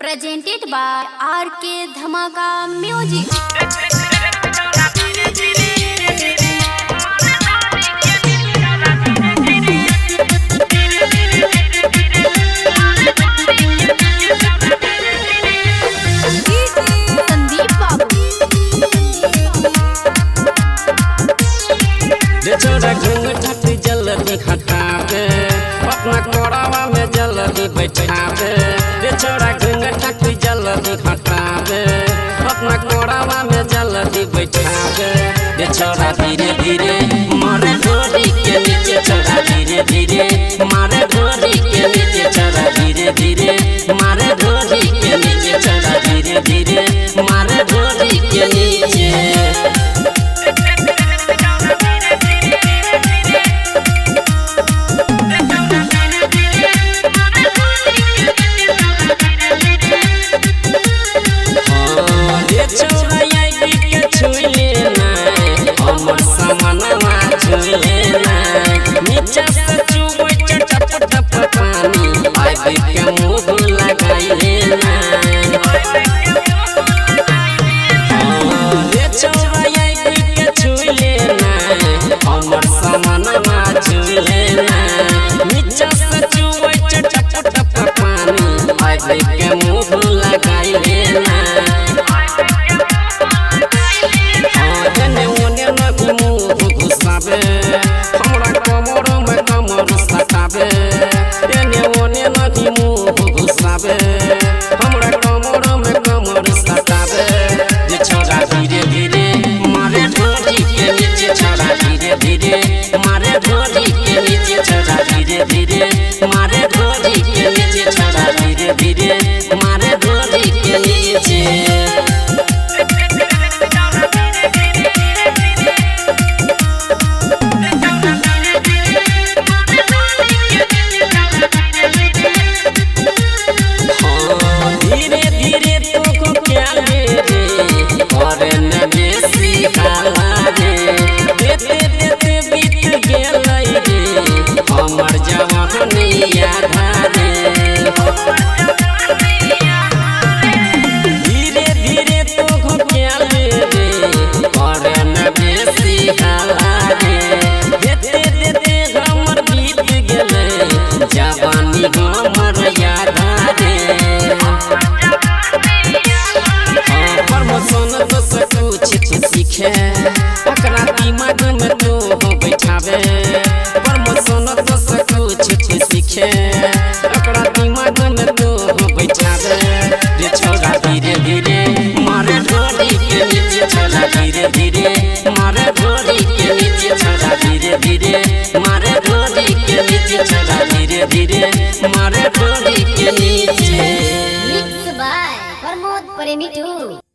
Presented by RK Dhamaka Music. Sandeep Babu. रे छोरा घूंघट जल्दी हटावे, अपना कोरावा में जल्दी बैठावे। रे छोरा घूंघट जल्दी हटावे, अपना कोरावा में जल्दी बैठावे। रे छोरा धीरे धीरे मारे ढोरी के नीचे, छोरा धीरे धीरे मारे ढोरी के नीचे, छोरा धीरे धीरे मारे ढोरी के नीचे, छोरा धीरे धीरे मारे ढोरी के नीचे। नीचा से चुबै टप टप पानी, आबि के मुँह लगाई लेना। रे छौरा आबि के छुइ लेना, हमर समानवा छुइ लेना। नीचा से चुबै टप टप पानी, आबि के मुँह लगाई लेना। एने ओने नहीं मुँह घुसाबे, हमरा कमर में कमर सटाबे। एने ओने नहीं मुँह घुसाबे, हमरा कमर में कमर सटाबे। जे छोरा धीरे धीरे मारे ढोरी के नीचे, छोरा धीरे धीरे मारे ढोरी के नीचे, छोरा धीरे धीरे मारे ढोरी के नीचे, छोरा धीरे धीरे मारे ढोरी के नीचे। धीरे धीरे तो क्या ले रे, करे न बेसी हाला रे। देते देते बीत गेलै रे, हमर जवानी आधा रे। धीरे धीरे तो क्या ले रे, करे न बेसी हाला रे। देते देते हमर बीत गेलै, जवानी हमर आधा रे। प्रमोशन तो से कुछ सीखे, ओकरा दिमाग में तो बैठावे। प्रमोशन तो से कुछ सीखे, ओकरा दिमाग में तो बैठावे। रे छोरा धीरे धीरे मारे ढोरी के नीचे, छोरा धीरे धीरे मारे ढोरी के नीचे, छोरा धीरे धीरे मारे ढोरी के नीचे, छोरा धीरे धीरे मारे ढोरी के नीचे। Mix by Pramod Premi 2।